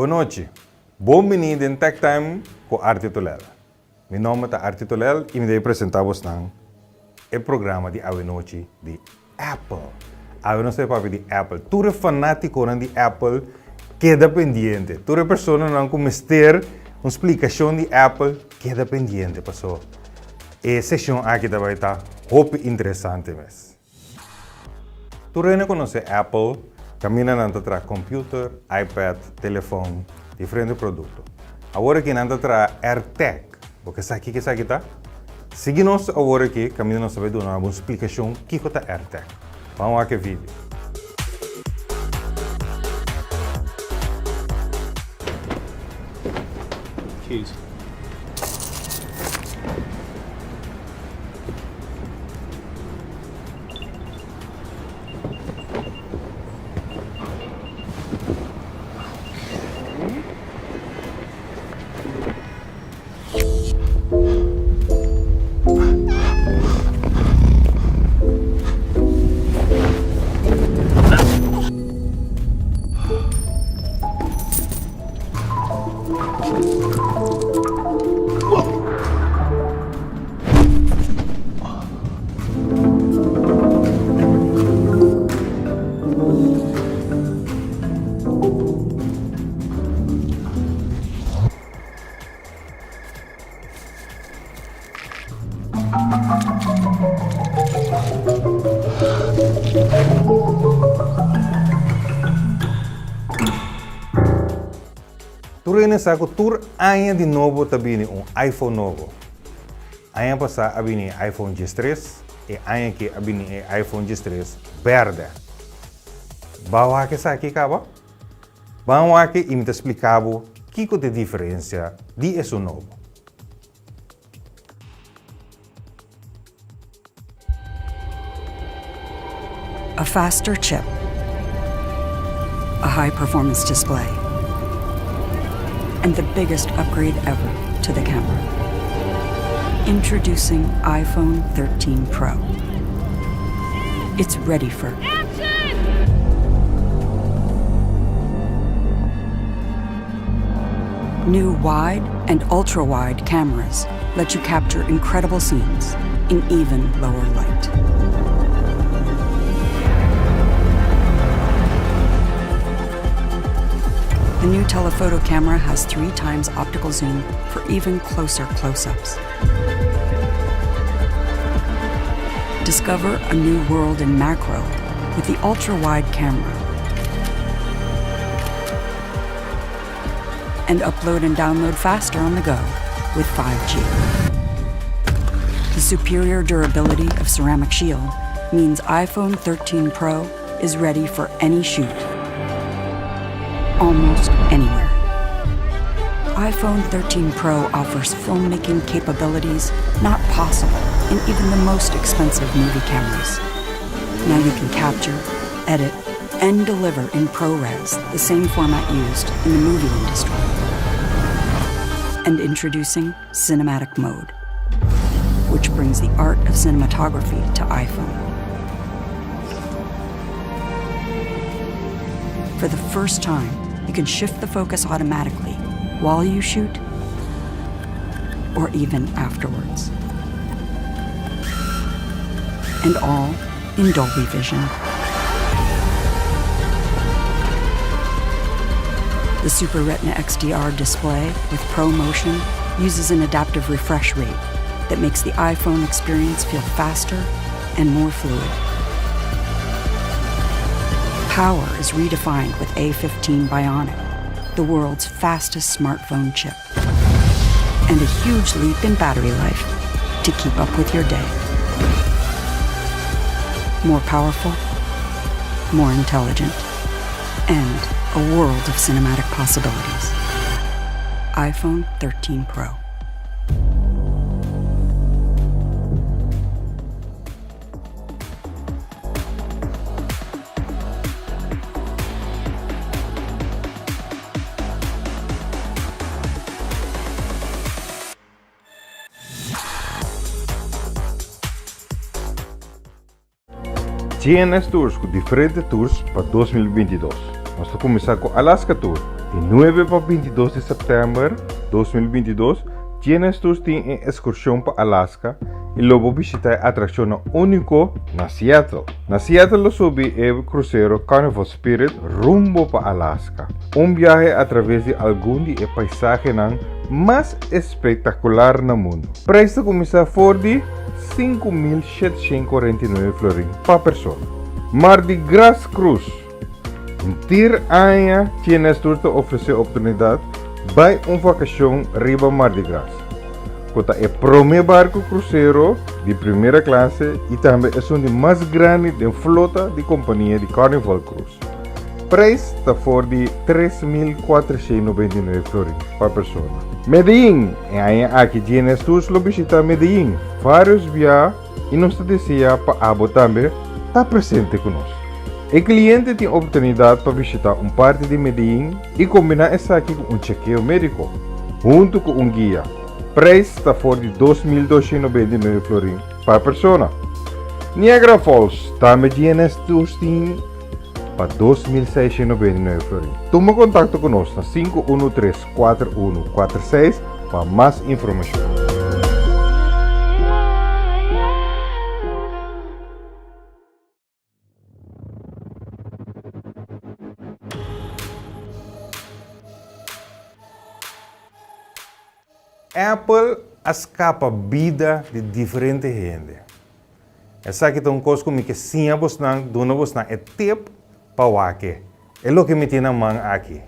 Bon nochi. Bon bini den Tech Time ku Artie Tolel. Mi nomber ta Artie Tolel i mi debe presenta bosnan e programa di awenochi di Apple. Awe nos ta papia di Apple. Tur e fanatikonan di Apple keda pendiente. Tur e personanan ku mester un splikashon di Apple keda pendiente paso e seshon aki ta bai ta hopi interesante mes. Tur hende konosé Apple kaminda nan ta traha computer, iPad, telefon, diferente produkto. Awor aki nan ta traha AirTag. Bo ke sa kiko esaki ta? Sigui nos awor aki kaminda nos ta bai duna algun splikashon kiko ta AirTag. Ban wak e video. Keys. Tur hende sa ku tur aña di nobo ta bini un iPhone nobo. Aña pasá a bini e iPhone diestres, e aña aki a bini e iPhone diestres bèrdè. Ba wak esaki kaba? Ban wak i mi ta splika bo kiko ta e diferensia di esun nobo. A faster chip, a high performance display, and the biggest upgrade ever to the camera. Introducing iPhone 13 Pro. It's ready for Action! New wide and ultra-wide cameras let you capture incredible scenes in even lower light. The new telephoto camera has 3 times optical zoom for even closer close-ups. Discover a new world in macro with the ultra-wide camera. And upload and download faster on the go with 5G. The superior durability of Ceramic Shield means iPhone 13 Pro is ready for any shoot, almost anywhere. iPhone 13 Pro offers filmmaking capabilities not possible in even the most expensive movie cameras. Now you can capture, edit, and deliver in ProRes, the same format used in the movie industry. And introducing Cinematic Mode, which brings the art of cinematography to iPhone. For the first time, you can shift the focus automatically while you shoot or even afterwards. And all in Dolby Vision. The Super Retina XDR display with ProMotion uses an adaptive refresh rate that makes the iPhone experience feel faster and more fluid. Power is redefined with A15 Bionic, the world's fastest smartphone chip, and a huge leap in battery life to keep up with your day. More powerful, more intelligent, and a world of cinematic possibilities. iPhone 13 Pro. GNS Tours ku diferente tours pa 2022. Nos ta kuminsá ku Alaska Tour. Di nuebe pa 22 di sèptèmber 2022, GNS Tours tin e ekskurshon pa Alaska i lo bo bishitá e atrakshonnan úniko na Seattle. Na Seattle lo subi e krusero Carnival Spirit rumbo pa Alaska, un biahe atraves di algun di e paisahenan mas espektakular na mundu. Preis ta kuminsá for di 5749 florin pa persona. Mardi Gras Cruise. Henter aña GNS Tours ta ofresé oportunidat bai un vakashon riba Mardi Gras, ku ta e promé barku krusero di primera klase i tambe esun di mas grandi den flota di kompania di Carnival Cruise. Preis ta for di 3499 florin pa persona. Medellin, E aña aki GNS Tours lo bishita Medellin vários bia i nos ta desea pa abo tambe ta presente ku nos. E kliente tin oportunidat pa bishita un parti di Medellin i kombiná esaki ku un chekeo médiko, huntu ku un guia. Preis ta for di 2299 florin pa persona. Niagara Falls, tambe GNS Tours tin pa 2699 florin. Tuma kontakto ku nos na 513 4146 pa mas informashon. Apple a skapa bida di diferente hende. Esaki ta un kos ku mi ke siña bosnan, duna bosnan e tip pa wak e. E loke mi tin na man aki.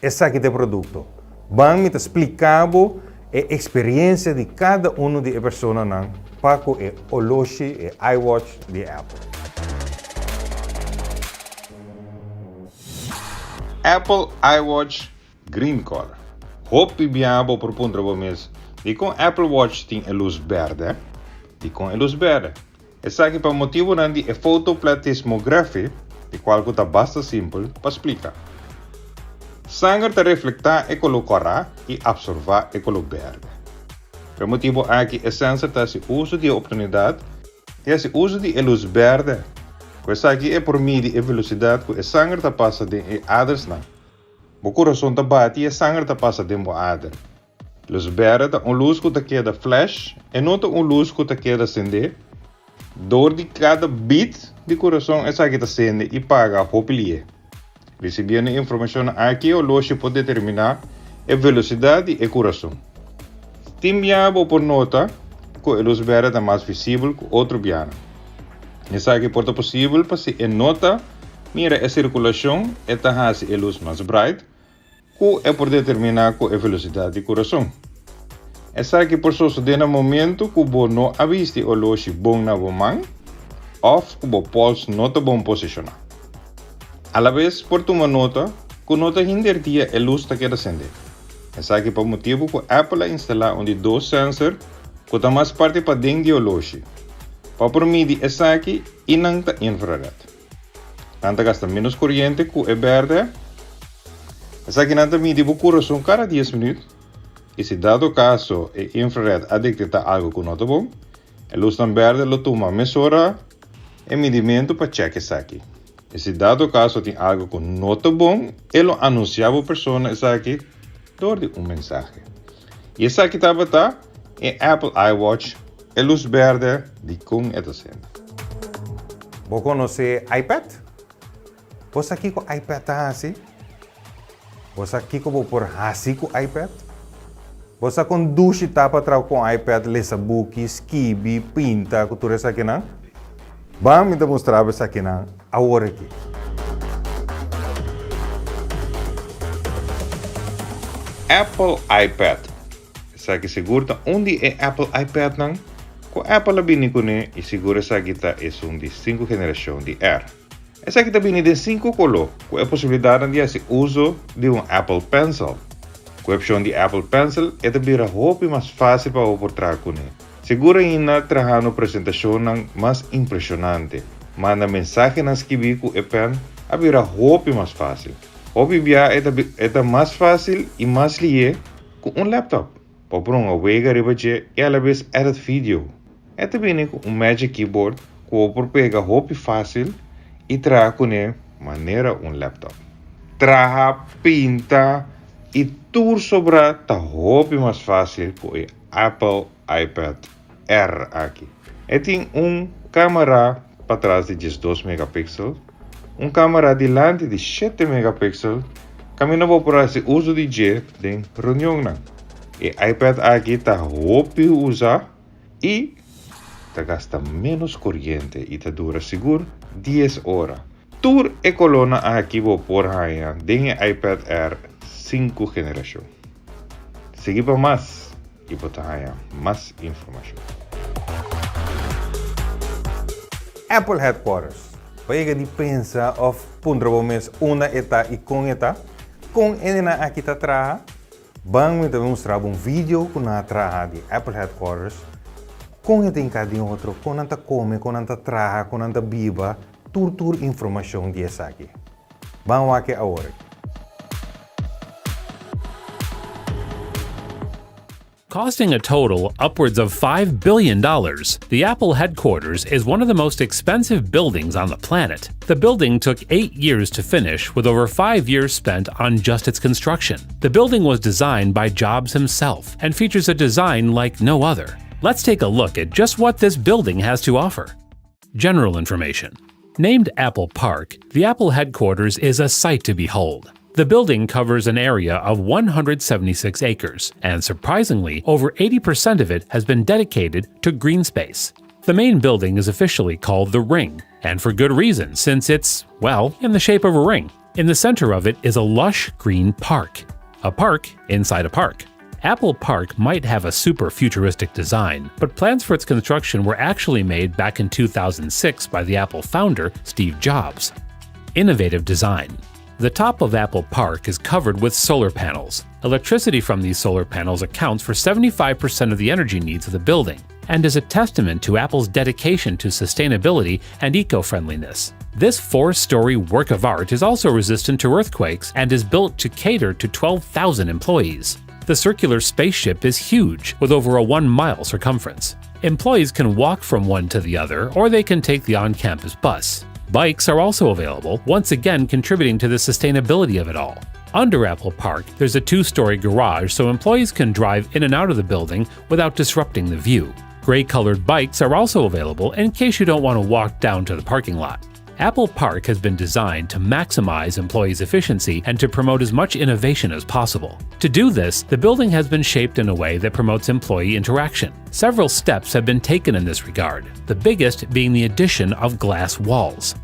Esaki ta e produkto. Ban mi ta splika bo e eksperensia di kada unu di e personanan pa ku e oloshi, e iWatch di Apple. Apple iWatch Green color. Hopi bia bo por puntra bo mes, dikon Apple Watch tin e lus bèrdè? Dikon e lus bèrdè? Esaki pa motibunan di e fotoplatismography, di kual ku ta basta simpel pa splika. Sanger ta reflektá e koló kòrá i apsorvá e koló bèrdè. Pa e motibu aki e sensor ta hasi uso di e oportunidat di hasi uso di e lus bèrdè. Ku esaki e por midi e velosidat ku e sanger ta pasa den e adersnan. Bo kurason ta bati i e sanger ta pasa den bo ader. Lus bèrdè ta un lus ku ta keda flash, e no ta un lus ku ta keda sendé. Dor di kada beat di kurason esaki ta sende i paga hopi lié. Risibiendo e informashonnan aki e oloshi por determiná e velosidat di e kurason. Tin bia bo por nota ku e lus bèrdè ta mas visibel ku otro bianan. Esaki por ta posibel pasobra e no ta mira e sirkulashon e ta hasi e lus mas bright ku e por determiná ku e velosidat di kurason. Esaki por sosodé na momentu ku bo no a bisti oloshi bon na bo man òf ku bo pòls no ta bon posishoná. Alabes por tuma nota ku no ta henter dia e lus ta keda sendé. Esaki pa motibu ku Apple a instalá un di dos sensor ku ta mas parti paden di oloshi. Pa por midi esaki i nan ta infrared. Nan ta gasta ménos koriente ku e bèrdè. Esakinan ta midi bo kurason kada dies minüt i si dado kaso e infrared a detektá algu ku no ta bon, e lusnan bèrdè lo tuma mesora e midimentu pa chèk esaki. I si dado kaso tin algu ku no ta bon, e lo anunsiá bo persona esaki dor di un mensahe. I esaki tabata e Apple iWatch, e lus bèrdè di kon e ta sende. Bo konosé iPad? Bo sa kiko iPad ta hasi? Bo sa kiko bo por hasi ku iPad? Bo sa kon dushi ta pa traha ku un iPad, lesa buki, skibi, pinta ku tur esakinan? Ban mi ta mustra bo esakinan awor aki. Apple iPad. Esaki sigur ta un di e Apple iPadnan ku Apple a bini kuné i sigur esaki ta esun di sinku generashon di Air. Esaki ta bini den sinku koló ku e posibilidatnan di hasi uso di un Apple Pencil. Ku e opshon di Apple Pencil e ta bira hopi mas fásil pa bo por traha kuné. Sigur ainda trahando presentashonnan mas impreshonante. Manda mensahenan skibí ku e pèn a bira hopi mas fásil. Hopi bia e ta e ta mas fásil i mas lihé ku un laptop. Bo por hunga wega riba dje i alabes edit video. E ta bini ku un Magic Keyboard ku bo por pega hopi fásil i traha kuné manera un laptop. Traha, pinta. I tur sobrá ta hopi mas fásil ku e Apple iPad Air aki. E tin un kámara patras di 12 megapixel, un kámara dilanti di 7 megapixel, kaminda bo por hasi uso di dje den reunionnan. E iPad aki ta hopi usá i ta gasta ménos koriente i ta dura sigur 10 ora. Tur e kolónan aki bo por haña den e iPad Air 5 generashon. Sigui pa mas i bo ta haña mas informashon. Apple Headquarters. Bo a yega di pensa òf puntra bo mes unda e ta i kon e ta? Kon hendenan aki ta traha? Ban mi ta mustra bo un video ku nan a traha di Apple Headquarters, kon e ta hinká den otro, kon nan ta kome, kon nan ta traha, kon nan ta biba, tur tur informashon di esaki. Ban wak e awor aki. Costing a total upwards of $5 billion, the Apple headquarters is one of the most expensive buildings on the planet. The building took 8 years to finish, with over 5 years spent on just its construction. The building was designed by Jobs himself and features a design like no other. Let's take a look at just what this building has to offer. General information. Named Apple Park, the Apple headquarters is a sight to behold. The building covers an area of 176 acres, and surprisingly, over 80% of it has been dedicated to green space. The main building is officially called the Ring, and for good reason, since it's, well, in the shape of a ring. In the center of it is a lush green park. A park inside a park. Apple Park might have a super futuristic design, but plans for its construction were actually made back in 2006 by the Apple founder, Steve Jobs. Innovative design. The top of Apple Park is covered with solar panels. Electricity from these solar panels accounts for 75% of the energy needs of the building and is a testament to Apple's dedication to sustainability and eco friendliness. This 4-story work of art is also resistant to earthquakes and is built to cater to 12,000 employees. The circular spaceship is huge, with over a 1-mile circumference. Employees can walk from one to the other, or they can take the on campus bus. Bikes are also available, once again contributing to the sustainability of it all. Under Apple Park, there's a 2-story garage so employees can drive in and out of the building without disrupting the view. Gray colored bikes are also available in case you don't want to walk down to the parking lot. Apple Park has been designed to maximize employees' efficiency and to promote as much innovation as possible. To do this, the building has been shaped in a way that promotes employee interaction. Several steps have been taken in this regard, the biggest being the addition of glass walls.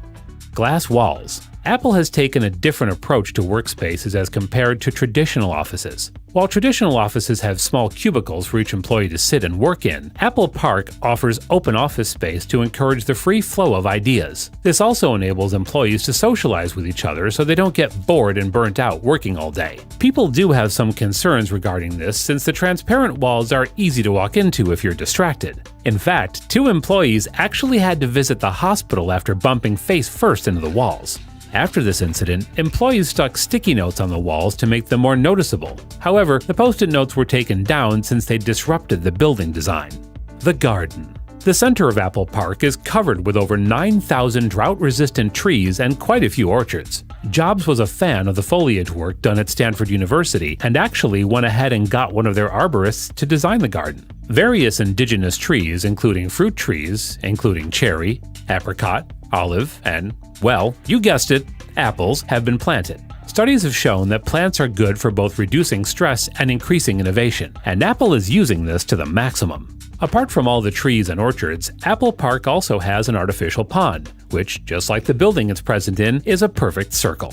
Glass walls. Apple has taken a different approach to workspaces as compared to traditional offices. While traditional offices have small cubicles for each employee to sit and work in, Apple Park offers open office space to encourage the free flow of ideas. This also enables employees to socialize with each other so they don't get bored and burnt out working all day. People do have some concerns regarding this, since the transparent walls are easy to walk into if you're distracted. In fact, two employees actually had to visit the hospital after bumping face first into the walls. After this incident, employees stuck sticky notes on the walls to make them more noticeable. However, the post it notes were taken down since they disrupted the building design. The garden. The center of Apple Park is covered with over 9,000 drought resistant trees and quite a few orchards. Jobs was a fan of the foliage work done at Stanford University and actually went ahead and got one of their arborists to design the garden. Various indigenous trees, including fruit trees, including cherry, apricot, olive, and, well, you guessed it, apples, have been planted. Studies have shown that plants are good for both reducing stress and increasing innovation, and Apple is using this to the maximum. Apart from all the trees and orchards, Apple Park also has an artificial pond, which, just like the building it's present in, is a perfect circle.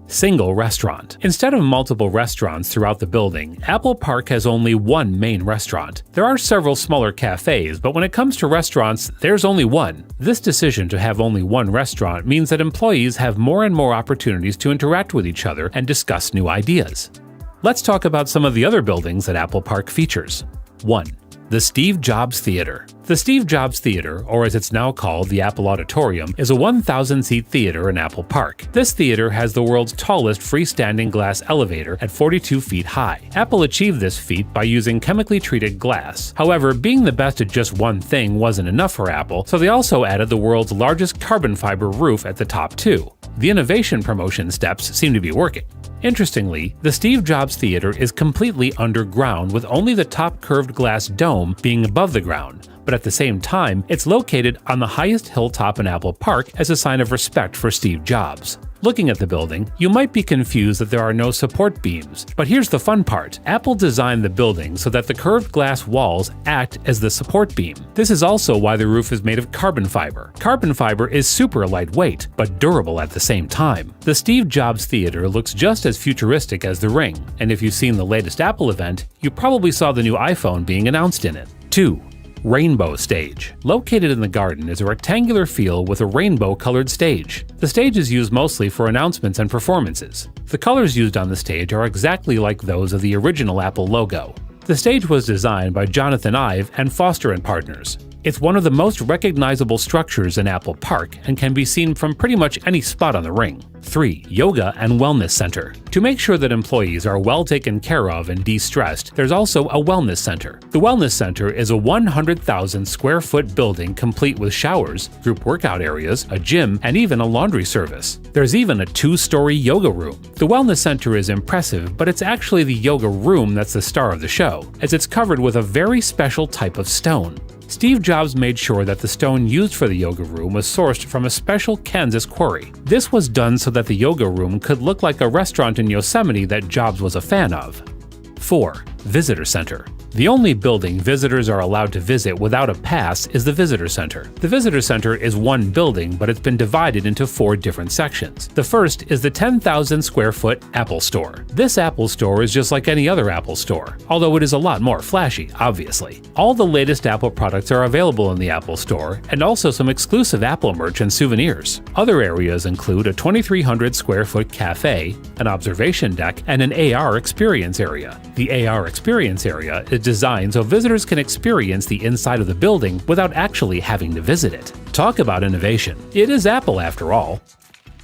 Single restaurant. Instead of multiple restaurants throughout the building, Apple Park has only one main restaurant. There are several smaller cafes, but when it comes to restaurants, there's only one. This decision to have only one restaurant means that employees have more and more opportunities to interact with each other and discuss new ideas. Let's talk about some of the other buildings that Apple Park features. 1. The Steve Jobs Theater. The Steve Jobs Theater, or as it's now called, the Apple Auditorium, is a 1,000 seat theater in Apple Park. This theater has the world's tallest freestanding glass elevator at 42 feet high. Apple achieved this feat by using chemically treated glass. However, being the best at just one thing wasn't enough for Apple, so they also added the world's largest carbon fiber roof at the top, too. The innovation promotion steps seem to be working. Interestingly, the Steve Jobs Theater is completely underground with only the top curved glass dome being above the ground. But at the same time, it's located on the highest hilltop in Apple Park as a sign of respect for Steve Jobs. Looking at the building, you might be confused that there are no support beams. But here's the fun part Apple designed the building so that the curved glass walls act as the support beam. This is also why the roof is made of carbon fiber. Carbon fiber is super lightweight, but durable at the same time. The Steve Jobs Theater looks just as futuristic as The Ring, and if you've seen the latest Apple event, you probably saw the new iPhone being announced in it. 2. Rainbow Stage. Located in the garden is a rectangular field with a rainbow colored stage. The stage is used mostly for announcements and performances. The colors used on the stage are exactly like those of the original Apple logo. The stage was designed by Jonathan Ive and Foster and Partners. It's one of the most recognizable structures in Apple Park and can be seen from pretty much any spot on the ring. 3. Yoga and Wellness Center. To make sure that employees are well taken care of and de stressed, there's also a wellness center. The Wellness Center is a 100,000 square foot building complete with showers, group workout areas, a gym, and even a laundry service. There's even a two story yoga room. The Wellness Center is impressive, but it's actually the yoga room that's the star of the show, as it's covered with a very special type of stone. Steve Jobs made sure that the stone used for the yoga room was sourced from a special Kansas quarry. This was done so that the yoga room could look like a restaurant in Yosemite that Jobs was a fan of. 4. Visitor Center. The only building visitors are allowed to visit without a pass is the Visitor Center. The Visitor Center is one building, but it's been divided into four different sections. The first is the 10,000 square foot Apple Store. This Apple Store is just like any other Apple Store, although it is a lot more flashy, obviously. All the latest Apple products are available in the Apple Store, and also some exclusive Apple merch and souvenirs. Other areas include a 2,300 square foot cafe, an observation deck, and an AR experience area. The AR experience area is designed so visitors can experience the inside of the building without actually having to visit it. Talk about innovation. It is Apple after all.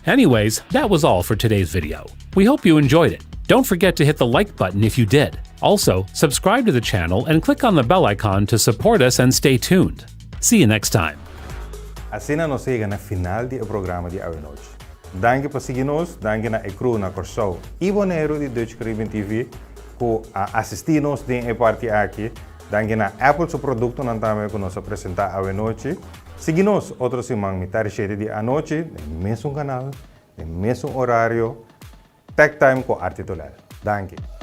Anyways, that was all for today's video. We hope you enjoyed it. Don't forget to hit the like button if you did. Also, subscribe to the channel and click on the bell icon to support us and stay tuned. See you next time. Asina nos a yega na final di e programa di awe nochi. Danki pa sigui nos, danki na e crew na Kòrsou i Boneiru di Dutch Caribbean TV ku a asistí nos den e parti aki. Danki na Apple su produktonan tambe ku nos a presentá awe nochi. Sigui nos otro siman mitar shete di anochi den mesun kanal, den mesun orario, Tech Time ku Artie Tolel. Danki.